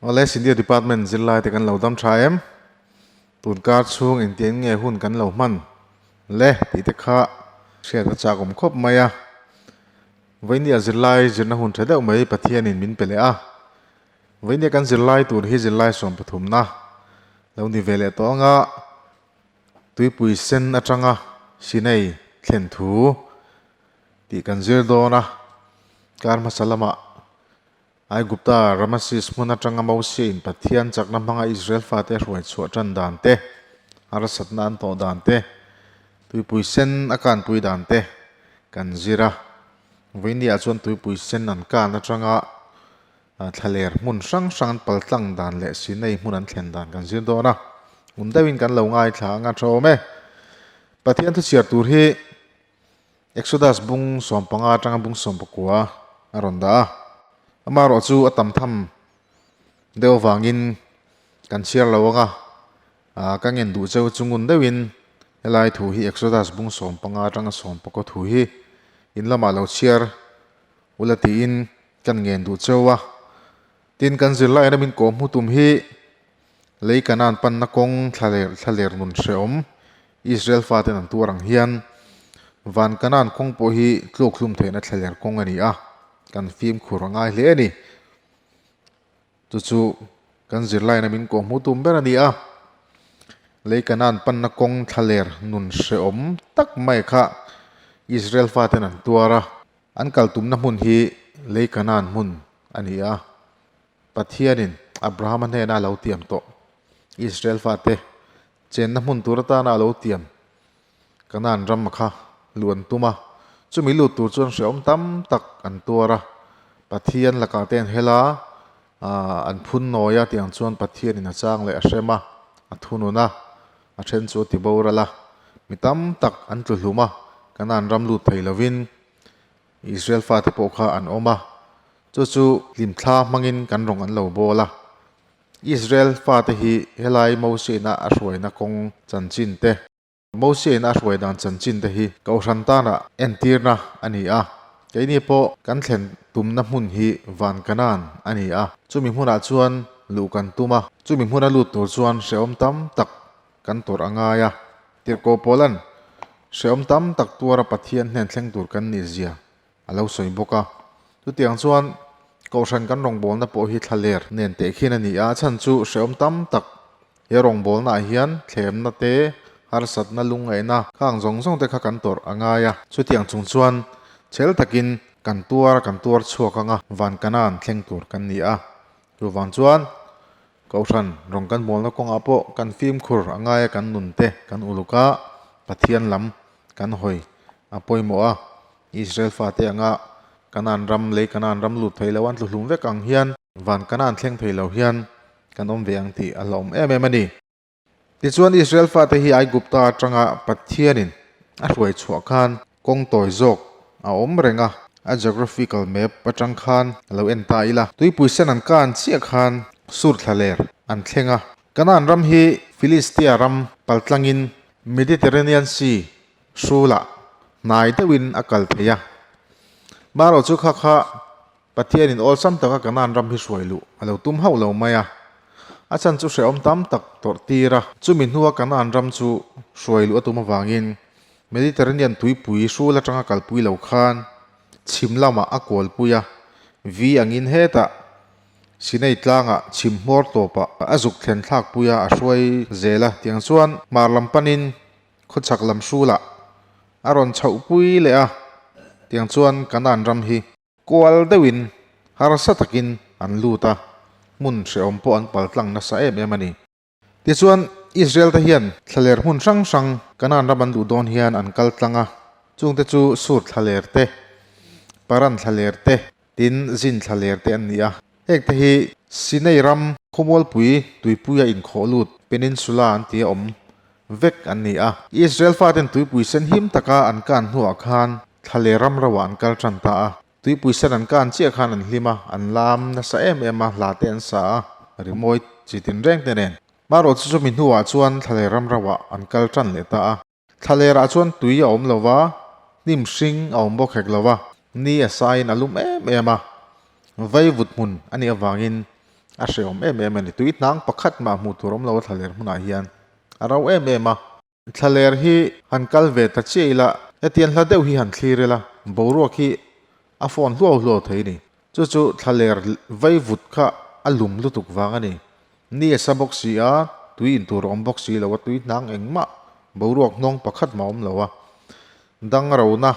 Awle Senior Department zirlai te kan lo dam tha em? Tun kar chhung engtiang nge hun kan lo hman le tih te kha hriat a chak awm khawp mai a. Vainia zirlai zirna hun tha deuh mai Pathianin min pe leh a. Vainia kan zirlai tur hi zirlai sawmpathumna lo ni ve leh tawh anga tuipui sen atanga Sinai thlen thu tih kan zir dawn a. Kar hmasa lamah Aigupta Ramasis hmun atanga Mosiain Pathian chakna hmanga Israel fate a hruai chhuah tan dan te, harsatna an tawh dan te, tuipui sen a kanpui dan te kan zir a. Vawinia chuan tuipui sen an kan atanga thlaler hmun hrang hrang an paltlang dan leh Sinai hmun an thlen dan kan zir dawn a. Ngun deuhin kan lo ngaithla ang a tha awm e. Pathian thuchhiar tur hi Exodus bung 15 atanga bung 19 a rawn dah a, amaherawh chu a tam tham deuh avangin kan chhiar lo ang a, ah ka ngen duh cheu chu ngun deuhin helai thu hi Exodus bung 15 atanga 19 thu hi in lamah lo chhiar ula tiin kan ngen duh cheu a, tin kan zirlai in a min kawm hmu tum hi Lei Kanaan panna kawng thlaler thlaler nun hrehawm Israel faten an tuar ang hian van Kanaan kawng pawh hi tluk hlum theihna thlaler kawng a ni a, kan fimkhur a ngai hle a ni. Chu chu kan zirlaina min kawhhmuh tum ber a ni a. Lei Kanaan panna kawng thlaler nun hrehawm tak mai kha Israel faten an tuar a, an kal tumna hmun hi Lei Kanaan hmun a ni a. Pathianin Abrahama hnena a lo tiam tawh, Israel fate chenna hmun tur atana a lo tiam Kanaan ram kha luh an tum a. Chumi lut tur chuan hrehawm tam tak an tuar a, Pathian lakah te an hel a, an phun nawi a tiang chuan Pathianin a chang leh a hrem a, a thunun a, a then chu a ti boral a. Mi tam tak an tlu hlum a, Kanaan ram lut thei lovin Israel fate pawh kha an awm a, chu chu hlimthla hmangin kan rawng an lo bawl a. Israel fate hi helai Mosiaina a hruaina kawng chanchin te, Mosiaina a hruai dan chanchin te hi Kohhran tana entirna a ni a. Keini pawh kan thlen tumna hmun hi Van Kanaan a ni a, chumi hmunah chuan luh kan tum a, chumi hmuna lut tur chuan hrehawm tam tak kan tawrh a ngai a. Tirhkoh Paula'n hrehawm tam tak tuara Pathian hnen thleng tur kan nih zia a lo sawi bawk a. Chutiang chuan Kohhran kan rawngbawlna pawh hi thlaler nen tehkhin a ni a, a chhan chu hrehawm tam tak he rawngbawlnaah hian thlemna te, harsatna, lungngaihna khang zawng zawng te kha kan tawrh a ngai a. Chutiang chung chuan chhel takin kan tuar kan tuar chhuak anga van Kanaan thleng tur kan ni a. Chuvang chuan Kohhran rawng kan mawlna kawngah pawh kan fimkhur a ngaia kan nun te kan uluk a, Pathian lam kan hawi a pawimawh a. Israel fate anga Kanaan ram, lei Kanaan ram lut thei lo an tlu hlum vek ang hian van Kanaan thleng thei lo hian kan awm ve ang tih a hlauhawm em em a ni. Tichuan Israel fate hi Aigupta atanga Pathianin a hruai chhuah khan kawng tawi zawk a awm reng a, a geographical map atang khan lo en ta ila. Tuipui sen an kan chiah khan Sur thlaler an thleng a. Kanaan ram hi Philistia ram paltlangin Mediterranean Sea hrulah hnai deuhin a kal thei a. Marawh chu kha kha Pathianin awlsam taka Kanaan ram hi hruai luh a lo tum hauh lo mai a, a chhan chu hrehawm tam tak tawrh tir a. Chumi hnua Kanaan ram chu hruai luh a tum avangin Mediterranean tuipui hrul atanga kalpui lo khan chhim lamah a kualpui a, vi angin hetah Sinai tlangah chhim hmawr tawpah a zuk thlen thlakpui a, a hruai zel a. Tiang chuan hmar lam panin khawchhak lam hrulah a rawn chhohpui leh a, tiang chuan Kanaan ram hi Kual deuhin harsa takin an lut a, hmun hrehawm pawh an paltlang nasa em em a ni. Tichuan, Israel te hian thlaler hmun hrang hrang Kanaan ram an luh dawn hian an kal tlang a, chungte chu Sur thlaler te, Paran thlaler te, tin Zin thlaler te an ni a. Hengte hi Sinai ram khawmualpui tuipuia inkhawh lut peninsula an tia awm vek an ni a. Israel faten tuipui sen him taka an kan hnuah khan Thlaler ram roah an kal tan ta a, tuipui sen an kan chiah khan an hlim a, an lam nasa em em a, hla te an sa a, rimawi chi tinreng te nen. Marawh chu chumi hnuah chuan thlaler ram roah an kal tan leh ta a. Thlalerah chuan tui a awm lo va, hnim hring a awm bawk hek lo va, ni a saiin a lum em em a, vaivut hmun a nih avangin. A hrehawm em em a ni. Tui hnang pakhat mah hmuh tur awm lo a thlaler hmunah hian a ro em em a. Thlaler hi han kal ve ta chiah ila, hetiang hla deuh hi han thlir ila, boruak hi a fawn hluau hluau thei a ni. Chu chu thlaler vei vut kha a lum lutuk vang a ni. Ni a sa bawk si a, tui in tur a awm bawk si lo a, tui hnang engmah boruak hnawng pakhat mah a awm lo a. Dang a rona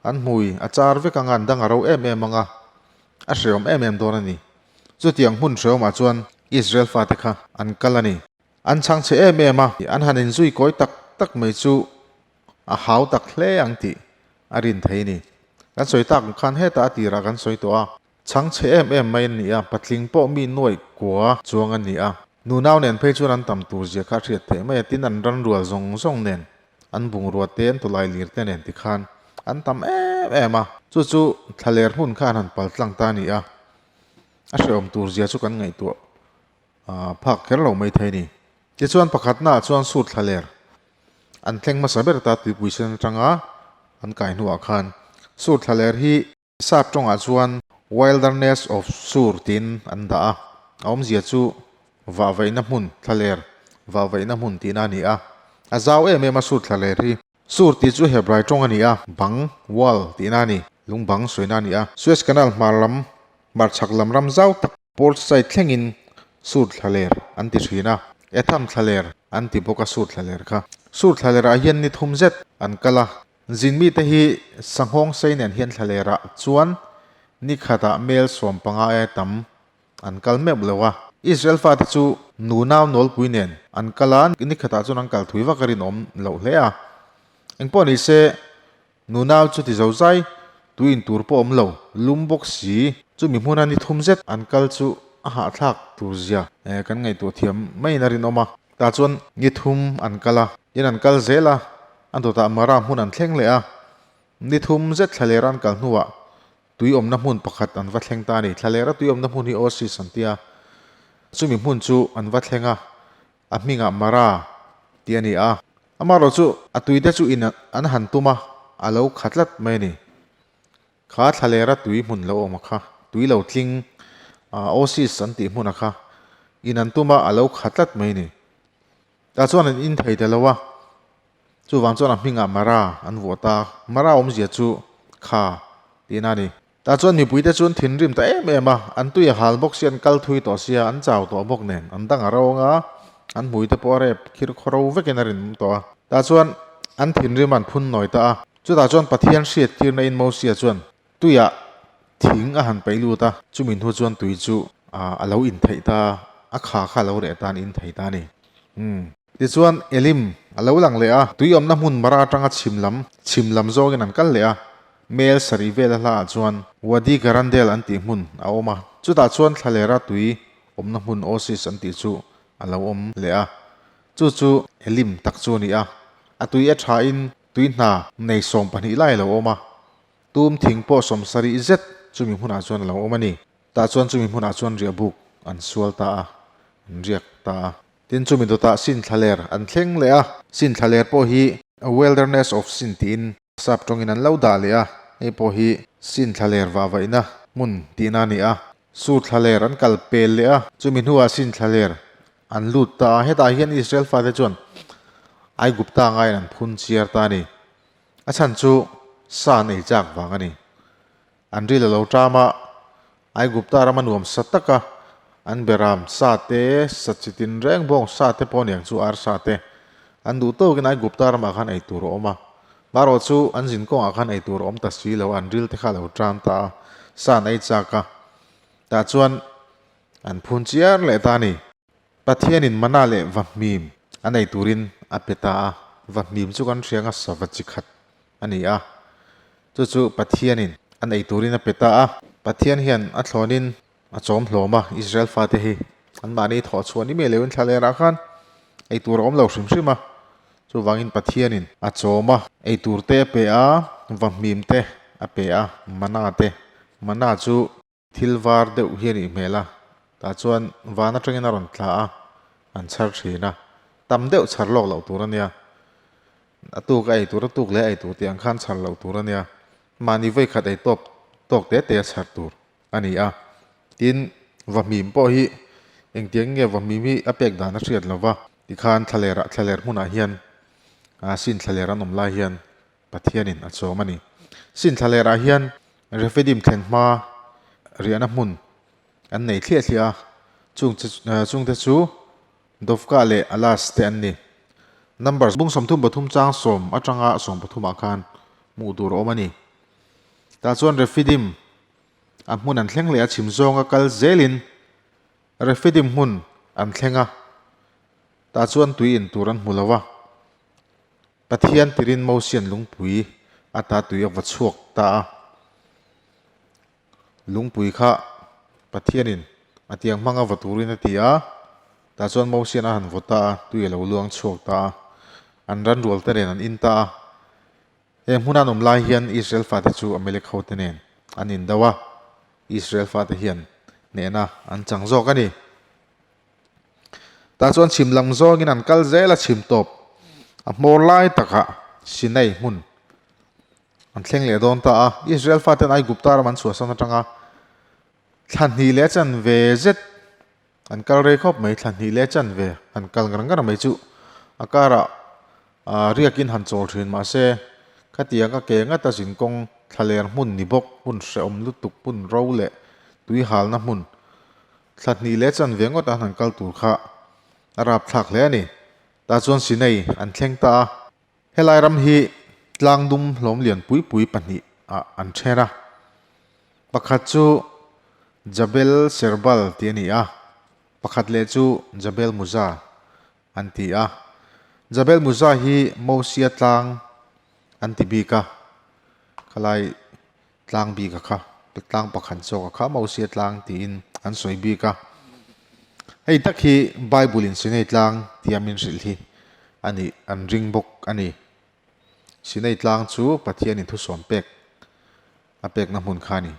an hmui a char vek anga an dang a ro em em anga, a hrehawm em em dawn a ni. Chutiang hmun hrehawmah chuan Israel fate kha an kal a ni. An chhang chhe em em a, an han inzui kawi tak tak mai chu a hau tak hle ang tih a rin thei a ni. Kan sawi tak ang khan hetah a tirah kan sawi tawh a, chhang chhe em em mai an ni a, patling pawh mi nuaih kua chuang an ni a. Nunau nen phei chuan an tam tur zia kha a hriat theih mai a, tin an ran rual zawng zawng nen an bungrua te an tawlai lir te nen tikhan an tam em em a, chu chu thlaler hmun kha an han pal tlang ta a ni a, a hrehawm tur zia chu kan ngaihtuah phak kher lo mai thei a ni. Tichuan pakhatnaah chuan sur thlaler an thleng hmasa ber ta tuipui sen atanga an kai hnuah khan sur thlaler hi Sap tawngah chuan Wilderness of Sur tiin an dah a, a awmzia chu vahvaihna hmun, thlaler vahvaihna hmun tihna a ni a. A zau em em a Sur thlaler hi. Sur tih chu Hebrai tawng a ni a, bang, wall, tihna a ni, lung bang sawina a ni a. Suez Canal hmar lam, hmar chhak lam ram zau tak Port Said thlengin Sur thlaler an ti thin a, Etham thlaler an ti bawk a Sur thlaler kha. Sur thlalerah hian ni thum zet an kal a, Zin mite hi sanghawng sei nen hian thlalerah chuan ni khatah mel 15 aia tam an kal meuh lo a. Israel fate chu nunau nawlpui nen an kal a, ni khatah chuan an kal thui vak a rinawm loh hle a. Engpawh ni se, nunau chu ti zozai, tui in tur pawh awm lo, lum bawk si, chumi hmuna ni thum zet an kal chu a hahthlak tur zia kan ngaihtuah thiam maiin a rinawm a. Tah chuan ni thum an kal a, tin an kal zel a, a dawtah Mara hmun an thleng leh a. Ni thum zet thlalera an kal hnuah tui awmna hmun pakhat an va thleng ta a ni. Thlalera tui awmna hmun hi Oasis an ti a, chumi hmun chu an va thleng a, a hmingah Mara tih a ni a. Amaherawh chu a tuite chu in an han tum a, a lo kha tlat mai a ni. Kha thlalera tui hmun lo awm a kha, tui lo tling, oasis an tih hmun a kha, in an tum a, a lo kha tlat mai ni. Tah chuan an in thei ta lo a, chuvang chuan a hmingah Mara an vuah ta. Mara awmzia chu kha tihna a ni. Tah chuan mipuite chu an thinrim ta em em a, an tui a hal bawk sia, an kal thui tawh sia, an chau tawh bawk nen, an dang a ro anga, an hmuite pawh a rep khir khawro vekin a rinawm tawh a. Tah chuan an thinrim an phun nawi ta a. Chutah chuan Pathian hriattirna in Mosia chuan tuiah thing a han paih lut a, chumi hnu chuan tui chu a lo in theih ta a, a kha kha a lo reh tan in thei ta a ni. Umm. Tichuan Elim a lo lang leh a, tui awmna hmun mara atanga chhim lam, chhim lam zawngin an kal leh a, mel sarih vela hlaah chuan Wadi Garandel an tih hmun a awm a, chutah chuan thlalera tui awmna hmun Oasis an tih chu a lo awm leh a, chu chu Elim tak chu a ni a, a tui a thain Tui hna nei 12 lai a lo awm a, tum thing pawh 70 zet chumi hmunah chuan a lo awm a ni. Tah chuan chumi hmunah chuan riahbuk an sual ta a, an riak ta a. Tin, chumi dawtah Sin thlaler an thleng leh a, Sin thlaler pawh hi Wilderness of Sin tiin sap tawngin an lo dah leh a, hei pawh hi Sin thlaler vahvaihna hmun tihna a ni a. Sur thlaler an kal pel leh a, chumi hnuah Sin thlaler An lut ta a, hetah hian Israel fate chuan Aigupta ngaiin an phun chiar ta a ni. A chhan chu sa an ei chak vang a ni. An ril a lo ṭam a, Aigupta rama nuam sa taka an beram sa te, sa chi tinreng bawng sa te pawh aniang chu ar sa te an duh tawkin Aigupta ramah khan ei tur a awm a. Marawh chu an zin kawngah khan ei tur a awm ta si lo, an ril te kha a lo ṭam ta a, sa an ei chak a. Tah chuan An phun chiar leh ta a ni. Pathianin mana leh vahmim a nei turin a pe ta a, vahmim chu kan hriang a sava chi khat a ni a, chu chu Pathianin a nei turin a pe ta a. Pathian hian a thlawnin a chawm hlawm a, Israel fate hi anmahni thawh chhuah ni mai loin thlalerah khan ei tur a awm lo hrim hrim a, chuvangin Pathianin a chawm a, ei tur te a pe a, vahmim te a pe a, mana te, mana chu Thil var deuh hi a nih hmel a, tah chuan van atangin a rawn tla a, an chhar thin a, tam deuh chhar lawk loh tur a nia, a tuk a ei tur a tuk leh a ei tur tih ang khan chhar loh tur a nia, mahni vawi khat ei tawp tawk te te a chhar tur a ni a, tin vahmim pawh hi. Engtiang nge vahmim hi a pek dan a hriat lo va, tikhan thlalerah thlaler hmunah hian sin thlaler an awm lai hian Pathianin a chawm a ni. Sin thlalerah hian Rephidim thlen hma riahna hmun an nei thliah thliah a, chung chungte chu Dovka leh Alas te an ni. Numbers bung 33 chang sawm atanga 13 ah khan hmuh tur a awm a ni. Tah chuan Rephidim a hmun an thleng leh a chhim zawnga kal zelin Rephidim hmun an thleng a, tah chuan tui in tur an hmu lo a. Pathian tirin Mosian lungpui ata tui a va chhuak ta a. Lungpui kha Pathianin a tiang hmanga va turin a ti a, tah chuan Mosian a han vaw ta a, tui a lo luang chhuak ta a. An ran rual te nen an in ta a. Heng hmuna an awm lai hian Israel fate chu Amalek hote nen an indo a, Israel fate hian hnehna an chang zawk a ni. Tah chuan chhim lam zawngin an kal zel a, chhim tawp a hmawr lai takah Sinai hmun an thleng leh dawn ta a. Israel faten Aigupta ram an chhuahsan atanga thla hnih leh chanve zet An kal rei khawp mai, thla hnih leh chanve han kal ngar ngar mai chu a karah riakin han chawl thin mahse khatiang a ke ngata zin kawng thlaler hmun ni bawk, hmun hrehawm lutuk, hmun ro leh tui halna hmun thla hnih leh chanve ngawt an han kal tur kha a rapthlak hle a ni. Tah chuan Sinai an thleng ta a. Helai ram hi tlangdum hlawm lian pui pui pahnih ah an then a, pakhat chu Jabel Serbal tih a ni a, pakhat leh chu Jabel Muza an ti a. Jabel Muza hi Mosia tlang an ti bik a, khalai tlang bik a kha, tlang pakhat zawk a kha Mosia tlang tiin an sawi bik a. Hei tak hi Bible in Sinai tlang tia min hrilh hi a nih an ring bawk a ni. Sinai tlang chu Pathianin thusawm pek a pekna hmun kha a ni.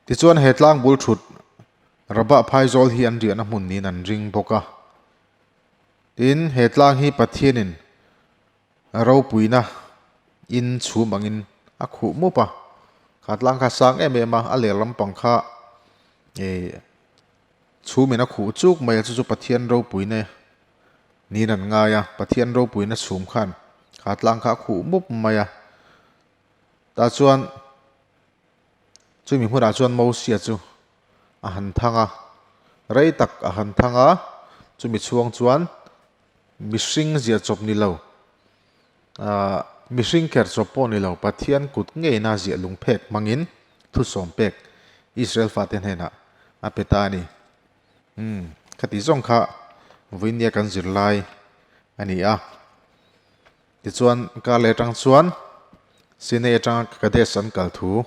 Tichuan he tlang bul thut Rabah phaizawl hi an riahna hmun niin an ring bawk a. Tin, he tlang hi Pathianin Ropuina in chhum angin a khuh mup a, kha tlang kha sang em em a, a ler lampang kha ih chhumin a khuh chuk mai a, chu chu Pathian ropuina niin an ngai a, Pathian ropuina chhum khan kha tlang kha a khuh mup mai a, tah chuan chumi hmunah chuan Mosia chu a han thang a, rei tak a han thang a, chumi chhuang chuan. Mihring ziah chawp ni lo, aah mihring kher chawp pawh ni lo, Pathian kut ngeina ziah lungphek hmangin thusawm pek Israel fate hnenah a pe ta a ni. Umm, khati zawng kha vawinia kan zirlai a ni a. Tichuan, Karleh atang chuan Sinai atanga Kadesh an kal thu,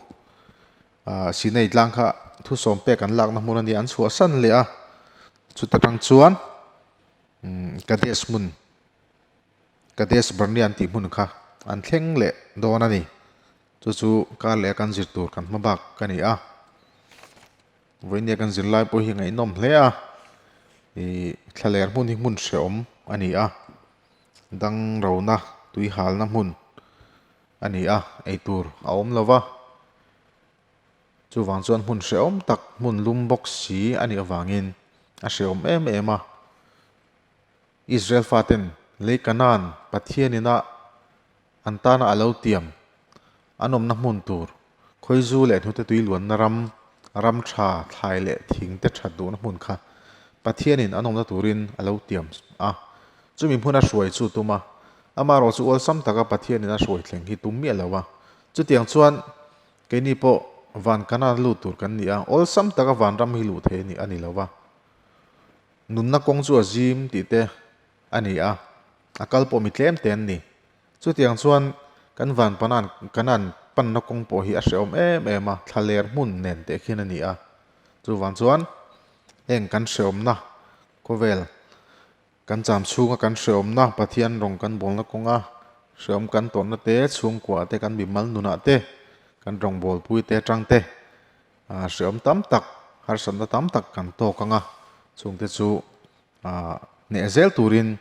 aah Sinai tlang kha thusawm pek an lakna hmun a ni, an chhuahsan leh a. Chuta tang chuan. Kadesh hmun, Kadesh Barnea an tih hmun kha an thleng leh dawn a ni. Chu chu kar leh a kan zir tur kan hma bak ka ni a. Vawinia kan zir lai pawh hi ngaihnawm hle a, ih thlaler hmun hi hmun hrehawm a ni a, dang rona tui halna hmun a ni a, eitur a awm lo va. Chuvang chuan hmun hrehawm tak, hmun lum bawk si a nih avangin a hrehawm em em a. Israel faten lei Kanaan Pathian ina an tana a lo tiam an awmna hmun tur, khawizu leh hnute tui luanna ram, ram tha, thlai leh thing te that duhna hmun kha Pathianin an awmna turin a lo tiam a. Chumi hmuna hruai chu tum a, amaherawh chu awlsam taka Pathianin a hruai thleng hi tum miah lo a. Chutiang chuan Keini pawh van Kanaan lut tur kan ni a, awlsam taka vanram hi luh thei a ni a ni lo va. Nunna kawng chu a zim tih te a ni a, a kal pawh mi tlem te an ni. Chutiang chuan kan van Panan Kanaan panna kawng pawh hi a hrehawm em em a, thlaler hmun nen teh khian a ni a. Chuvang chuan heng kan hrehawmna khawvel Kan cham chhunga kan hrehawmna, Pathian rawng kan bawlna kawnga hrehawm kan tawnna te, chhungkuah te, kan mimal nunah te, kan rawngbawlpui te atang te hrehawm tam tak, harsatna tam tak kan tawk ang a, chungte chu hneh zel turin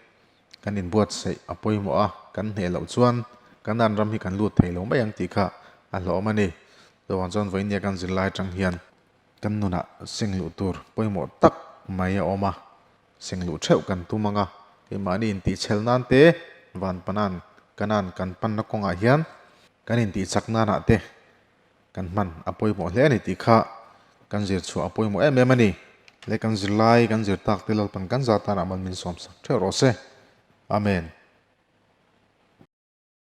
kan inbuatsaih a pawimawh a, kan hneh loh chuan Kanaan ram hi kan lut thei lo mai ang tih kha a hlawhawm a ni. Chuvang chuan vawinia kan zirlai atang hian. Kan nunah seng luh tur pawimawh tak mai a awm a, seng luh theuh kan tum ang a, keimahni intihchhel nan te, van panan kanan kan panna kawngah hian kan intihchak nanah te kan hman a pawimawh hle a ni tih kha kan zir chhuah a pawimawh em em a ni. Le kan zirlai kan zir tak te Lalpan kan za tanah mal min sawmsak theuh rawh se. Amen.